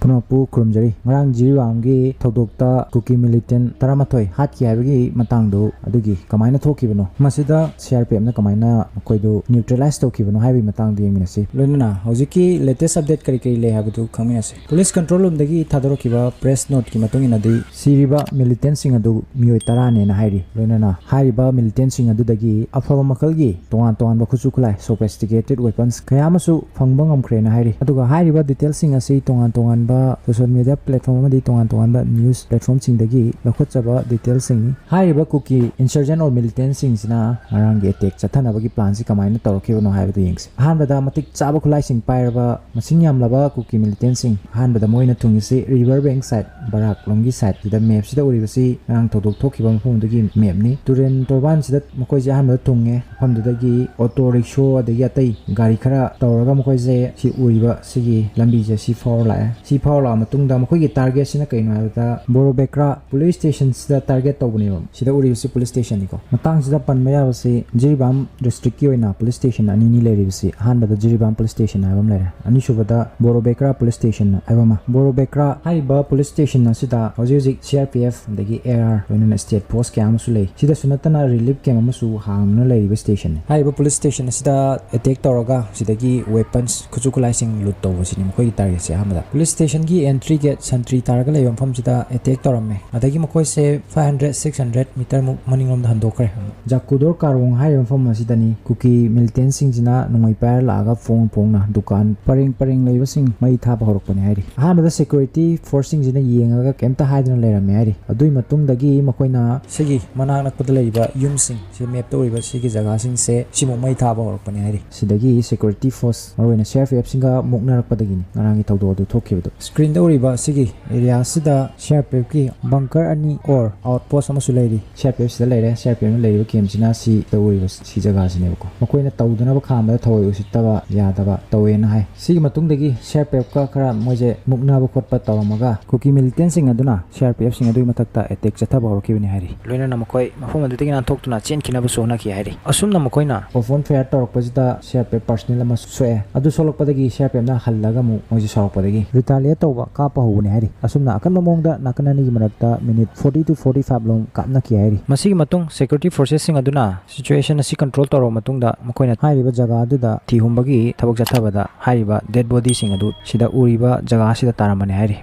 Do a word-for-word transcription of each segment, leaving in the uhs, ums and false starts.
ꯄꯨꯝꯅꯃꯛꯄꯨ ꯈꯨꯔꯨꯝꯖꯔꯤ꯫ ꯉꯔꯥꯡ ꯖꯤꯔꯤꯕꯥꯝꯒꯤ ꯊꯧꯗꯣꯛꯇ ꯀꯨꯀꯤ ꯃꯤꯂꯤꯇꯦꯟ ꯇꯔꯥꯃꯥꯊꯣꯏ ꯍꯥꯠꯈꯤ ꯍꯥꯏꯕꯒꯤ ꯃꯇꯥꯡꯗꯨ ꯑꯗꯨꯒꯤ ꯀꯃꯥꯏꯅ ꯊꯣꯛꯈꯤꯕꯅꯣ, ꯃꯁꯤꯗ ꯁꯤ ꯑꯥꯔ ꯄꯤ ꯑꯦꯐꯅ ꯀꯃꯥꯏꯅ ꯃꯈꯣꯏꯗꯨ ꯅ꯭ꯌꯨꯇ꯭ꯔꯦꯂꯥꯏꯁ ꯇꯧꯈꯤꯕꯅꯣ ꯍꯥꯏꯕꯒꯤ ꯃꯇꯥꯡꯗꯨ ꯌꯦꯡꯃꯤꯟꯅꯁꯤ꯫ ꯂꯣꯏꯅꯅ ꯍꯧꯖꯤꯛꯀꯤ ꯂꯦꯇꯦꯁ ꯑꯞꯗꯦꯠ ꯀꯔꯤ ꯀꯔꯤ ꯂꯩ ꯍꯥꯏꯕꯗꯨ ꯈꯪꯃꯤꯟꯅꯁꯤ꯫ ꯄꯨꯂꯤꯁ ꯀꯟꯇ꯭ꯔꯣꯜ ꯔꯨꯝꯗꯒꯤ ꯊꯥꯗꯣꯔꯛꯈꯤꯕ ꯄ꯭ꯔꯦꯁ ꯅꯣꯠꯀꯤ ꯃꯇꯨꯡ ꯏꯟꯅꯗꯤ, ꯁꯤꯔꯤꯕ ꯃꯤꯂꯤꯇꯦꯟꯁꯤꯡ ꯑꯗꯨ ꯃꯤꯑꯣꯏ ꯇꯔꯥꯅꯦꯅ ꯍꯥꯏꯔꯤ꯫ ꯂꯣꯏꯅꯅ ꯍꯥꯏꯔꯤꯕ ꯃꯤꯂꯤꯇꯦꯟꯁꯤꯡ ꯑꯗꯨꯗꯒꯤ ꯑꯐꯕ ꯃꯈꯜꯒꯤ ꯇꯣꯉꯥꯟ ꯇꯣꯉꯥꯟꯕ ꯈꯨꯠꯁꯨ ꯈꯨꯠꯂꯥꯏ, ꯁꯣꯐꯤꯁꯇꯤꯀꯦꯇꯦꯠ ꯋꯦꯄꯟꯁ ꯀꯌꯥ ꯑꯃꯁꯨ ꯐꯪꯕ ꯉꯝꯈ꯭ꯔꯦꯅ ꯍꯥꯏꯔꯤ꯫ ꯑꯗꯨꯒ ꯍꯥꯏꯔꯤꯕ ꯗꯤꯇꯦꯜꯁꯤꯡ ꯑꯁꯤ ꯇꯣꯉꯥꯟ ꯇꯣꯉꯥꯟꯕ ꯁꯣꯁꯤꯌꯦꯜ ꯃꯤꯗꯤꯌꯥ ꯄ꯭ꯂꯦꯠꯐꯣꯝ ꯑꯃꯗꯤ ꯇꯣꯉꯥꯟ ꯇꯣꯉꯥꯟꯕ ꯅ꯭ꯌꯨꯁ ꯄ꯭ꯂꯦꯠꯐꯣꯝꯁꯤꯡꯗꯒꯤ ꯂꯧꯈꯠꯆꯕ ꯗꯤꯇꯦꯜꯁꯤꯡꯅꯤ꯫ ꯍꯥꯏꯔꯤꯕ ꯀꯨꯀꯤ ꯏꯟꯁꯔꯖꯦꯟ ꯑꯣꯔ ꯃꯤꯂꯤꯇꯦꯟꯁꯤꯡꯁꯤꯅ ꯉꯔꯥꯡꯒꯤ ꯑꯦꯇꯦꯛ ꯆꯠꯊꯅꯕꯒꯤ ꯄ꯭ꯂꯥꯟꯁꯤ ꯀꯃꯥꯏꯅ ꯇꯧꯔꯛꯈꯤꯕꯅꯣ ꯍꯥꯏꯕꯗꯨ ꯌꯦꯡꯁꯤ꯫ ꯑꯍꯥꯟꯕꯗ, ꯃꯇꯤꯛ ꯆꯥꯕ ꯈꯨꯠꯂꯥꯏꯁꯤꯡ ꯄꯥꯏꯔꯕ ꯃꯁꯤꯡ ꯌꯥꯝꯂꯕ ꯀꯨꯀꯤ ꯃꯤꯂꯤꯇꯦꯟꯁꯤꯡ ꯑꯍꯥꯟꯕꯗ ꯃꯣꯏꯅ ꯊꯨꯡꯉꯤꯁꯤ ꯔꯤꯚꯔ ꯕꯦꯡ ꯁꯥꯏꯠ, ꯕꯔꯥꯛ ꯂꯣꯝꯒꯤ ꯁꯥꯏꯠꯁꯤꯗ, ꯃꯦꯞꯁꯤꯗ ꯎꯔꯤꯕꯁꯤ ꯉꯔꯥꯡ ꯊꯧꯗꯣꯛ ꯊꯣꯛꯈꯤꯕ ꯃꯐꯝꯗꯨꯒꯤ ꯃꯦꯞꯅꯤ꯫ ꯇꯨꯔꯦꯟ ꯇꯣꯔꯕꯥꯟꯁꯤꯗ ꯃꯈꯣꯏꯁꯦ ꯑꯍꯥꯟꯕꯗ ꯊꯨꯡꯉꯦ꯫ ꯃꯐꯝꯗꯨꯗꯒꯤ ꯑꯣꯇꯣ ꯔꯤꯛꯁꯣ ꯑꯗꯒꯤ ꯑꯇꯩ ꯒꯥꯔꯤ ꯈꯔ ꯇꯧꯔꯒ ꯃꯈꯣꯏꯁꯦ ꯁꯤ ꯎꯔꯤꯕ ꯁꯤꯒꯤ ꯂꯝꯕꯤꯁꯦ ꯁꯤ ꯐꯥꯎꯔ ꯂꯥꯛꯑꯦ꯫ ꯁꯤ ꯐꯥꯎꯔ ꯂꯥꯛꯑ ꯃꯇꯨꯡꯗ ꯃꯈꯣꯏꯒꯤ ꯇꯥꯔꯒꯦꯠꯁꯤꯅ ꯀꯩꯅꯣ ꯍꯥꯏꯕꯗ ꯕꯣꯔꯣꯕꯦꯀ꯭ꯔꯥ ꯄꯨꯂꯤꯁ ꯁ꯭ꯇꯦꯁꯟꯁꯤꯗ ꯇꯥꯔꯒꯦꯠ ꯇꯧꯕꯅꯦꯕ꯫ ꯁꯤꯗ ꯎꯔꯤꯕꯁꯤ ꯄꯨꯂꯤꯁ ꯁ꯭ꯇꯦꯁꯟꯅꯤꯀꯣ꯫ ꯃꯇꯥꯡꯁꯤꯗ ꯄꯟꯕ ꯌꯥꯕꯁꯤ ꯖꯤꯔꯤꯕꯥꯝ ꯗꯤꯁꯇ꯭ꯔꯤꯛꯀꯤ ꯑꯣꯏꯅ ꯄꯨꯂꯤꯁ ꯁ꯭ꯇꯦꯁꯟ ꯑꯅꯤꯅꯤ ꯂꯩꯔꯤꯕꯁꯤ꯫ ꯑꯍꯥꯟꯕꯗ ꯖꯤꯔꯤꯕꯥꯝ ꯄꯨꯂꯤꯁ ꯁ꯭ꯇꯦꯁꯟ ꯍꯥꯏꯕ ꯑꯃ ꯂꯩꯔꯦ꯫ ꯑꯅꯤꯁꯨꯕꯗ ꯕꯣꯔꯣꯕꯦꯀ꯭ꯔꯥ ꯄꯨꯂꯤꯁ ꯁ꯭ꯇꯦꯁꯟ ꯍꯥꯏꯕ ꯑꯃ꯫ ꯕꯣꯔꯣꯕꯦꯀ꯭ꯔꯥ ꯍꯥꯏꯔꯤꯕ ꯄꯨꯂꯤꯁ ꯁ꯭ꯇꯦꯁꯟ ꯑꯁꯤꯗ ꯍꯧꯖꯤꯛ ꯍꯧꯖꯤꯛ ꯁꯤ ꯑꯥꯔ ꯄꯤ ꯑꯦꯐ ꯑꯗꯒꯤ ꯑꯦ ꯑꯥꯔ ꯂꯣꯏꯅꯅ ꯁ꯭ꯇꯦꯠ ꯐꯣꯔꯁ ꯀꯌꯥ ꯑꯃꯁꯨ ꯂꯩ꯫ ꯁꯤꯗꯁꯨ ꯅꯠꯇꯅ ꯔꯤꯂꯤꯐ ꯀꯦꯝꯞ ꯑꯃꯁꯨ ꯍꯥꯡꯗꯨꯅ ꯂꯩꯔꯤꯕ ꯁ꯭ꯇꯦꯁꯟꯅꯤ꯫ ꯍꯥꯏꯔꯤꯕ ꯄꯨꯂꯤꯁ ꯁ꯭ꯇꯦꯁꯟ ꯑꯁꯤꯗ ꯑꯦꯇꯦꯛ ꯇꯧꯔꯒ ꯁꯤꯗꯒꯤ ꯋꯦꯄꯟꯁ, ꯈꯨꯠꯁꯨ ꯈꯨꯠꯂꯥꯏꯁꯤꯡ ꯂꯨꯠ ꯇꯧꯕꯁꯤꯅꯤ ꯃꯈꯣꯏꯒꯤ ꯇꯥꯔꯒꯦꯠꯁꯦ꯫ ꯑꯍꯥꯟꯕꯗ ꯄꯨꯂꯤꯁ ꯁ꯭ꯇꯦꯁꯟꯒꯤ ꯑꯦꯟꯇ꯭ꯔꯤ ꯒꯦꯠ ꯁꯟꯇ꯭ꯔꯤ ꯇꯥꯔꯒ ꯂꯩꯕ ꯃꯐꯝꯁꯤꯗ ꯑꯦꯇꯦꯛ ꯇꯧꯔꯝꯃꯦ꯫ ꯑꯗꯒꯤ ꯃꯈꯣꯏꯁꯦ ꯐꯥꯏꯚ ꯍꯟꯗ꯭ꯔꯦꯠ, ꯁꯤꯛꯁ ꯍꯟꯗ꯭ꯔꯦꯠ ꯃꯤꯇꯔꯃꯨꯛ ꯃꯅꯤꯡꯂꯣꯝꯗ ꯍꯟꯗꯣꯛꯈ꯭ꯔꯦ꯫ ꯖꯥꯀꯨꯗꯣꯔ ꯀꯥꯔꯣꯡ ꯍꯥꯏꯔꯤꯕ ꯃꯐꯝ ꯑꯁꯤꯗꯅꯤ ꯀꯨꯀꯤ ꯃꯤꯂꯤꯇꯦꯟꯁꯤꯡꯁꯤꯅ ꯅꯣꯡꯃꯩ ꯄꯥꯏꯔ ꯂꯥꯛꯑꯒ ꯐꯣꯡ ꯐꯣꯡꯅ ꯗꯨꯀꯥꯟ ꯄꯔꯦꯡ ꯄꯔꯦꯡ ꯂꯩꯕꯁꯤꯡ ꯃꯩ ꯊꯥꯕ ꯍꯧꯔꯛꯄꯅꯤ ꯍꯥꯏꯔꯤ꯫ ꯑꯍꯥꯟꯕꯗ ꯁꯦꯀ꯭ꯌꯨꯔꯤꯇꯤ ꯐꯣꯔꯁꯁꯤꯡꯁꯤꯅ ꯌꯦꯡꯉꯒ ꯀꯩꯝꯇ ꯍꯥꯏꯗꯅ ꯂꯩꯔꯝꯃꯦ ꯍꯥꯏꯔꯤ꯫ ꯑꯗꯨꯒꯤ ꯃꯇꯨꯡꯗꯒꯤ ꯃꯈꯣꯏꯅ ꯁꯤꯒꯤ ꯃꯅꯥꯛ ꯅꯛꯄꯗ ꯂꯩꯔꯤꯕ ꯌꯨꯝꯁꯤꯡ, ꯁꯤ ꯃꯦꯞꯇ ꯎꯔꯤꯕ ꯁꯤꯒꯤ ꯖꯒꯥꯁꯤꯡꯁꯦ ꯁꯤꯃꯨꯛ ꯃꯩ ꯊꯥꯕ ꯍꯧꯔꯛꯄꯅꯤ ꯍꯥꯏꯔꯤ꯫ ꯁꯤꯗꯒꯤ ꯁꯦꯀ꯭ꯌꯨꯔꯤꯇꯤ ꯐꯣꯔꯁ, ꯃꯔꯨꯑꯣꯏꯅ ꯁꯤ ꯑꯥꯔ ꯄꯤ ꯑꯦꯐꯁꯤꯡꯒ ꯃꯨꯛꯅꯔꯛꯄꯗꯒꯤꯅꯤ ꯉꯔꯥꯡꯒꯤ ꯊꯧꯗꯣꯛ ꯑꯗꯨ ꯊꯣꯛꯈꯤꯕꯗꯨ꯫ ꯁ꯭ꯀ꯭ꯔꯤꯟꯗ ꯎꯔꯤꯕ ꯁꯤꯒꯤ ꯑꯦꯔꯤꯌꯥꯁꯤꯗ ꯁꯤ ꯑꯥꯔ ꯄꯤ ꯑꯦꯐꯀꯤ ꯕꯪꯀꯔ ꯑꯅꯤ ꯑꯣꯔ ꯑꯥꯎꯠ ꯄꯣꯁ ꯑꯃꯁꯨ ꯂꯩꯔꯤ꯫ ꯁꯤ ꯑꯥꯔ ꯄꯤ ꯑꯦꯐꯁꯤꯗ ꯂꯩꯔꯦ꯫ ꯁꯤ ꯑꯥꯔ ꯄꯤ ꯑꯦꯐꯅ ꯂꯩꯔꯤꯕ ꯀꯦꯝꯞꯁꯤꯅ ꯁꯤꯗ ꯎꯔꯤꯕ ꯁꯤ ꯖꯒꯥꯁꯤꯅꯦꯕꯀꯣ꯫ ꯃꯈꯣꯏꯅ ꯇꯧꯗꯅꯕ ꯈꯥꯝꯕꯗ ꯊꯑꯣꯏ ꯎꯁꯤꯠꯇꯕ ꯌꯥꯗꯕ ꯇꯧꯋꯦꯅ ꯍꯥꯏ꯫ ꯁꯤꯒꯤ ꯃꯇꯨꯡꯗꯒꯤ ꯁꯤ ꯑꯥꯔ ꯄꯤ ꯑꯦꯐꯀ ꯈꯔ ꯃꯣꯏꯁꯦ ꯃꯨꯛꯅꯕ ꯈꯣꯠꯄ ꯇꯧꯔꯝꯃꯒ ꯀꯨꯀꯤ ꯃꯤꯂꯤꯇꯦꯟꯁꯤꯡ ꯑꯗꯨꯅ ꯁꯤ ꯑꯥꯔ ꯄꯤ ꯑꯦꯐꯁꯤꯡ ꯑꯗꯨꯒꯤ ꯃꯊꯛꯇ ꯑꯦꯇꯦꯛ ꯆꯠꯊꯕ ꯍꯧꯔꯛꯈꯤꯕꯅꯤ ꯍꯥꯏꯔꯤ꯫ ꯂꯣꯏꯅꯅ ꯃꯈꯣꯏ ꯃꯐꯝ ꯑꯗꯨꯗꯒꯤ ꯅꯥꯟꯊꯣꯛꯇꯨꯅ ꯆꯦꯟꯈꯤꯅꯕꯁꯨ ꯍꯣꯠꯅꯈꯤ ꯍꯥꯏꯔꯤ꯫ ꯑꯁꯨꯝꯅ ꯃꯈꯣꯏꯅ open Fire ꯇꯧꯔꯛꯄꯁꯤꯗ C R P F personal ꯑꯃ ꯁꯣꯛꯑꯦ꯫ ꯑꯗꯨ ꯁꯣꯛꯂꯛꯄꯗꯒꯤ ꯁꯤ ꯑꯥꯔ ꯄꯤ ꯑꯦꯐꯅ ꯍꯜꯂꯒ ꯑꯃꯨꯛ ꯃꯣꯏꯁꯦ ꯁꯥꯎꯔꯛꯄꯗꯒꯤ ꯔꯤꯇꯥꯂꯤ ꯇꯧꯕ ꯀꯥꯞꯄ ꯍꯧꯕꯅꯤ ꯍꯥꯏꯔꯤ꯫ ꯑꯁꯨꯝꯅ ꯑꯀꯟꯕ ꯃꯑꯣꯡꯗ ꯅꯥꯀꯟ ꯑꯅꯤꯒꯤ ꯃꯔꯛꯇ minute forty to forty five ꯂꯣꯝ ꯀꯥꯞꯅꯈꯤ ꯍꯥꯏꯔꯤ꯫ ꯃꯁꯤꯒꯤ ꯃꯇꯨꯡ security forcesꯁꯤꯡ ꯑꯗꯨꯅ situation ꯑꯁꯤ control ꯇꯧꯔꯕ ꯃꯇꯨꯡꯗ ꯃꯈꯣꯏꯅ ꯍꯥꯏꯔꯤꯕ ꯖꯒꯥ ꯑꯗꯨꯗ ꯊꯤ ꯍꯨꯝꯕꯒꯤ ꯊꯕꯛ ꯆꯠꯊꯕꯗ ꯍꯥꯏꯔꯤꯕ dead bodyꯁꯤꯡ ꯑꯗꯨ ꯁꯤꯗ ꯎꯔꯤꯕ ꯖꯒꯥ ꯑꯁꯤꯗ ꯇꯥꯔꯝꯕꯅꯤ ꯍꯥꯏꯔꯤ꯫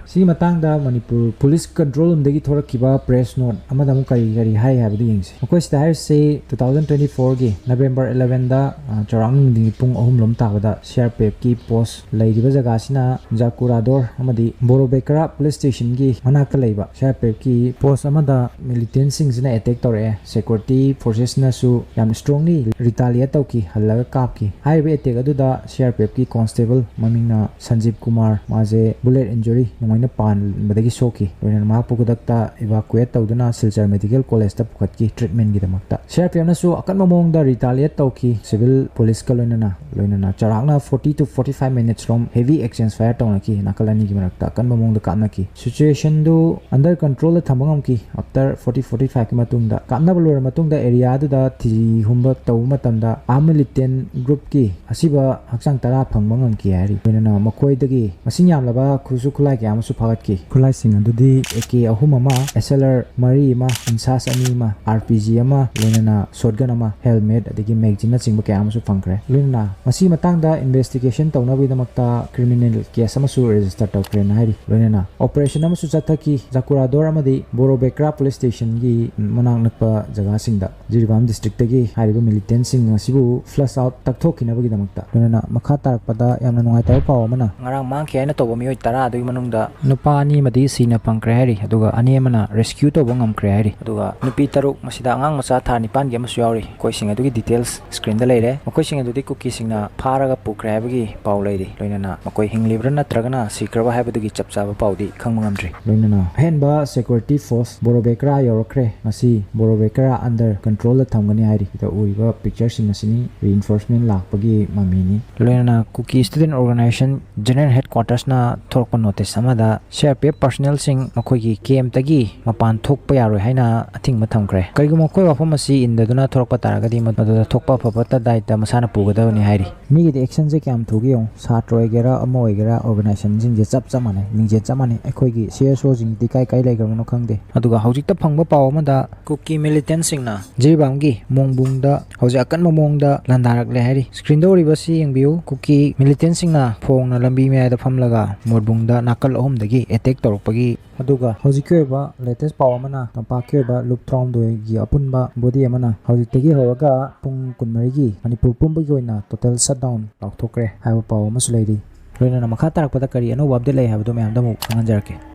ꯁꯤꯒꯤ ꯃꯇꯥꯡꯗ Manipur police control roomꯗꯒꯤ ꯊꯣꯔꯛꯈꯤꯕ press note ꯑꯃꯗ ꯑꯃꯨꯛ ꯀꯔꯤ ꯀꯔꯤ ꯍꯥꯏ ꯍꯥꯏꯕꯗꯨ ꯌꯦꯡꯁꯤ꯫ ꯃꯈꯣꯏꯁꯤꯗ ꯍꯥꯏꯔꯤꯁꯤ two thousand twenty fourꯒꯤ November elevenꯗ, ꯑ, ꯆꯥꯎꯔꯥꯛꯅ ꯅꯨꯡꯊꯤꯟꯒꯤ ꯄꯨꯡ ꯑꯍꯨꯝ ꯂꯣꯝ ꯇꯥꯕꯗ CRPFꯀꯤ post ꯂꯩꯔꯤꯕ ꯖꯒꯥꯁꯤꯅ ꯖꯥꯀꯨꯔꯥꯗꯣꯔ ꯑꯃꯗꯤ ꯕꯣꯔꯣꯕꯦꯀꯔꯥ police stationꯒꯤ ꯃꯅꯥꯛꯇ ꯂꯩꯕ CRPFꯀꯤ post ꯑꯃꯗ militantꯁꯤꯡꯁꯤꯅ attack ꯇꯧꯔꯛꯑꯦ꯫ Security forcesꯅꯁꯨ ꯌꯥꯝ strongly retaliate ꯇꯧꯈꯤ, ꯍꯜꯂꯒ ꯀꯥꯞꯈꯤ꯫ ꯍꯥꯏꯔꯤꯕ attack ꯑꯗꯨꯗ CRPFꯀꯤ constable ꯃꯃꯤꯡꯅ ꯁꯟꯖꯤꯞ ꯀꯨꯃꯥꯔ, ꯃꯥꯁꯦ bullet injury ꯅꯣꯡꯃꯩꯅ ꯄꯥꯟꯕꯗꯒꯤ ꯁꯣꯛꯈꯤ꯫ ꯂꯣꯏꯅꯅ ꯃꯍꯥꯛꯄꯨ ꯈꯨꯗꯛꯇ evacuate ꯇꯧꯗꯨꯅ ꯁꯤꯜꯆꯔ medical collegeꯇ ꯄꯨꯈꯠꯈꯤ treatmentꯒꯤꯗꯃꯛꯇ꯫ CRPFꯅꯁꯨ ꯑꯀꯟꯕ ꯃꯑꯣꯡꯗ retaliate ꯇꯧꯈꯤ꯫ Civil policeꯀ ꯂꯣꯏꯅꯅ, ꯂꯣꯏꯅꯅ ꯆꯥꯎꯔꯥꯛꯅ forty to forty five minutes ꯔꯣꯝ heavy exchange fire ꯇꯧꯅꯈꯤ ꯅꯥꯀꯜ ꯑꯅꯤꯒꯤ ꯃꯔꯛꯇ, ꯑꯀꯟꯕ ꯃꯑꯣꯡꯗ ꯀꯥꯞꯅꯈꯤ꯫ Situationꯗꯨ under controlꯗ ꯊꯝꯕ ꯉꯝꯈꯤ꯫ After forty forty fiveꯀꯤ ꯃꯇꯨꯡꯗ, ꯀꯥꯞꯅꯕ ꯂꯣꯏꯔ ꯃꯇꯨꯡꯗ areaꯗꯨꯗ ꯊꯤ ꯍꯨꯝꯕ ꯇꯧꯕ ꯃꯇꯝꯗ armed militant groupꯀꯤ ꯑꯁꯤꯕ ꯍꯛꯆꯥꯡ ꯇꯔꯥ ꯐꯪꯕ ꯉꯝꯈꯤ ꯍꯥꯏꯔꯤ꯫ ꯂꯣꯏꯅꯅ ꯃꯈꯣꯏꯗꯒꯤ ꯃꯁꯤꯡ ꯌꯥꯝꯂꯕ ꯈꯨꯠꯁꯨ ꯈꯨꯠꯂꯥꯏ ꯀꯌꯥ ꯑꯃꯁꯨ ꯐꯥꯒꯠꯈꯤ꯫ ꯈꯨꯠꯂꯥꯏꯁꯤꯡ ꯑꯗꯨꯗꯤ AK ꯑꯍꯨꯝ ꯑꯃ, SLR ꯃꯔꯤ ꯑꯃ, INSAS ꯑꯅꯤ ꯑꯃ, RPG ꯑꯃ, ꯂꯣꯏꯅꯅ shotgun ꯑꯃ, helmet, ꯑꯗꯒꯤ magazineꯅꯆꯤꯡꯕ ꯀꯌꯥ ꯑꯃꯁꯨ ꯐꯪꯈ꯭ꯔꯦ꯫ ꯂꯣꯏꯅꯅ ꯃꯁꯤꯒꯤ ꯃꯇꯥꯡꯗ investigation ꯇꯧꯅꯕꯒꯤꯗꯃꯛꯇ criminal case ꯑꯃꯁꯨ register ꯇꯧꯈ꯭ꯔꯦꯅ ꯍꯥꯏꯔꯤ꯫ ꯂꯣꯏꯅꯅ operation ꯑꯃꯁꯨ ꯆꯠꯊꯈꯤ ꯖꯥꯀꯨꯔꯥꯗꯣꯔ ꯑꯃꯗꯤ ꯕꯣꯔꯣꯕꯦꯀ꯭ꯔꯥ police stationꯒꯤ ꯃꯅꯥꯛ ꯅꯛꯄ ꯖꯒꯥꯁꯤꯡꯗ꯫ ꯖꯤꯔꯤꯕꯥꯝ districtꯇꯒꯤ ꯍꯥꯏꯔꯤꯕ militantꯁꯤꯡ ꯑꯁꯤꯕꯨ flush out ꯇꯛꯊꯣꯛꯈꯤꯅꯕꯒꯤꯗꯃꯛꯇ꯫ ꯂꯣꯏꯅꯅ ꯃꯈꯥ ꯇꯥꯔꯛꯄꯗ ꯌꯥꯝꯅ ꯅꯨꯡꯉꯥꯏꯇꯕ ꯄꯥꯎ ꯑꯃꯅ, ꯉꯔꯥꯡ ꯃꯥꯡꯈꯤ ꯍꯥꯏꯅ ꯇꯧꯕ ꯃꯤꯑꯣꯏ ꯇꯔꯥ ꯑꯗꯨꯒꯤ ꯃꯅꯨꯡꯗ ꯅꯨꯄꯥ ꯑꯅꯤ ꯑꯃꯗꯤ ꯁꯤꯅ ꯐꯪꯈ꯭ꯔꯦ ꯍꯥꯏꯔꯤ, ꯑꯗꯨꯒ ꯑꯅꯤ ꯑꯃꯅ rescue ꯇꯧꯕ ꯉꯝꯈ꯭ꯔꯦ ꯍꯥꯏꯔꯤ, ꯑꯗꯨꯒ ꯅꯨꯄꯤ ꯇꯔꯨꯛ, ꯃꯁꯤꯗ ꯑꯉꯥꯡ ꯃꯆꯥ ꯊꯥ ꯅꯤꯄꯥꯟꯒꯤ ꯑꯃꯁꯨ ꯌꯥꯎꯔꯤ꯫ ꯃꯈꯣꯏꯁꯤꯡ ꯑꯗꯨꯒꯤ details screenꯗ ꯂꯩꯔꯦ꯫ ꯃꯈꯣꯏꯁꯤꯡ ꯑꯗꯨꯗꯤ ꯀꯨꯀꯤꯁꯤꯡꯅ ꯐꯥꯔꯒ ꯄꯨꯈ꯭ꯔꯦ ꯍꯥꯏꯕꯒꯤ ꯄꯥꯎ ꯂꯩꯔꯤ꯫ ꯂꯣꯏꯅꯅ ꯃꯈꯣꯏ ꯍꯤꯡꯂꯤꯕ꯭ꯔꯥ ꯅꯠꯇ꯭ꯔꯒꯅ ꯁꯤꯈ꯭ꯔꯕ ꯍꯥꯏꯕꯗꯨꯒꯤ ꯆꯞ ꯆꯥꯕ ꯄꯥꯎꯗꯤ ꯈꯪꯕ ꯉꯝꯗ꯭ꯔꯤ꯫ ꯂꯣꯏꯅꯅ ꯑꯍꯦꯟꯕ security force ꯕꯣꯔꯣꯕꯦꯀ꯭ꯔꯥ ꯌꯧꯔꯛꯈ꯭ꯔꯦ꯫ ꯉꯁꯤ ꯕꯣꯔꯣꯕꯦꯀ꯭ꯔꯥ under controlꯗ ꯊꯝꯒꯅꯤ ꯍꯥꯏꯔꯤ꯫ ꯁꯤꯗ ꯎꯔꯤꯕ pictureꯁꯤꯡ ꯑꯁꯤꯅꯤ reinforcement ꯂꯥꯛꯄꯒꯤ ꯃꯃꯤꯅꯤ꯫ ꯂꯣꯏꯅꯅ ꯀꯨꯀꯤ student organisation general headquartersꯅ ꯊꯣꯔꯛꯄ notice ꯑꯃꯗ CRPF personnelꯁꯤꯡ ꯃꯈꯣꯏꯒꯤ campꯇꯒꯤ ꯃꯄꯥꯟ ꯊꯣꯛꯄ ꯌꯥꯔꯣꯏ ꯍꯥꯏꯅ ꯑꯊꯤꯡꯕ ꯊꯝꯈ꯭ꯔꯦ꯫ ꯀꯔꯤꯒꯨꯝꯕ ꯃꯈꯣꯏ ꯋꯥꯐꯝ ꯑꯁꯤ ꯏꯟꯗꯗꯨꯅ ꯊꯣꯔꯛꯄ ꯇꯥꯔꯒꯗꯤ ꯃꯗꯨꯗ ꯊꯣꯛꯄ ꯐꯕꯠꯇ ꯗꯥꯏꯇ ꯃꯁꯥꯅ ꯄꯨꯒꯗꯕꯅꯤ ꯍꯥꯏꯔꯤ꯫ ꯃꯤꯒꯤꯗꯤ actionꯁꯦ ꯀꯌꯥꯝ ꯊꯨꯒꯦ ꯌꯦꯡꯉꯨ꯫ ꯁꯥꯇ꯭ꯔ ꯑꯣꯏꯒꯦꯔꯥ ꯑꯃ ꯑꯣꯏꯒꯦꯔꯥ organisationꯁꯤꯡꯁꯦ ꯆꯞ ꯆꯞ ꯃꯥꯟꯅꯩ, ꯂꯤꯡꯖꯦꯜ ꯆꯞ ꯃꯥꯟꯅꯩ꯫ ꯑꯩꯈꯣꯏꯒꯤ ꯁꯤ ꯑꯦꯁ ꯑꯣꯁꯤꯡꯗꯤ ꯀꯥꯏ ꯀꯥꯏ ꯂꯩꯈ꯭ꯔꯕꯅꯣ ꯈꯪꯗꯦ꯫ ꯑꯗꯨꯒ ꯍꯧꯖꯤꯛꯇ ꯐꯪꯕ ꯄꯥꯎ ꯑꯃꯗ ꯀꯨꯀꯤ ꯃꯤꯂꯤꯇꯦꯟꯁꯤꯡꯅ ꯖꯤꯔꯤꯕꯥꯝꯒꯤ ꯃꯣꯡꯕꯨꯡꯗ ꯍꯧꯖꯤꯛ ꯑꯀꯟꯕ ꯃꯑꯣꯡꯗ ꯂꯥꯟꯗꯥꯔꯛꯂꯦ ꯍꯥꯏꯔꯤ꯫ ꯁ꯭ꯀ꯭ꯔꯤꯟꯗ ꯎꯔꯤꯕꯁꯤ ꯌꯦꯡꯕꯤꯌꯨ꯫ ꯀꯨꯀꯤ ꯃꯤꯂꯤꯇꯦꯟꯁꯤꯡꯅ ꯐꯣꯡꯅ ꯂꯝꯕꯤ ꯃꯌꯥꯏꯗ ꯐꯝꯂꯒ ꯃꯣꯔꯕꯨꯡꯗ ꯅꯥꯀꯜ ꯑꯍꯨꯝꯗꯒꯤ ꯑꯦꯇꯦꯛ ꯇꯧꯔꯛꯄꯒꯤ꯫ ꯑꯗꯨꯒ ꯍꯧꯖꯤꯛꯀꯤ ꯑꯣꯏꯕ ꯂꯦꯇꯦꯁ ꯄꯥꯎ ꯑꯃꯅ ꯇꯝꯄꯥꯛꯀꯤ ꯑꯣꯏꯕ ꯂꯨꯞ ꯇꯔꯥꯍꯨꯝꯗꯣꯏꯒꯤ ꯑꯄꯨꯟꯕ ꯕꯣꯗꯤ ꯑꯃꯅ ꯍꯧꯖꯤꯛꯇꯒꯤ ꯍꯧꯔꯒ ꯄꯨꯡ ꯀꯨꯟꯃꯔꯤꯒꯤ ꯃꯅꯤꯄꯨꯔ ꯄꯨꯝꯕꯒꯤ ꯑꯣꯏꯅ ꯇꯣꯇꯦꯜ ꯁꯠꯗꯥꯎꯟ ꯂꯥꯎꯊꯣꯛꯈ꯭ꯔꯦ ꯍꯥꯏꯕ ꯄꯥꯎ ꯑꯃꯁꯨ ꯂꯩꯔꯤ꯫ ꯂꯣꯏꯅꯅ ꯃꯈꯥ ꯇꯥꯔꯛꯄꯗ ꯀꯔꯤ ꯑꯅꯧꯕ ꯑꯞꯗꯦꯠ ꯂꯩ ꯍꯥꯏꯕꯗꯨ ꯃꯌꯥꯝꯗ ꯑꯃꯨꯛ ꯈꯪꯍꯟꯖꯔꯛꯀꯦ꯫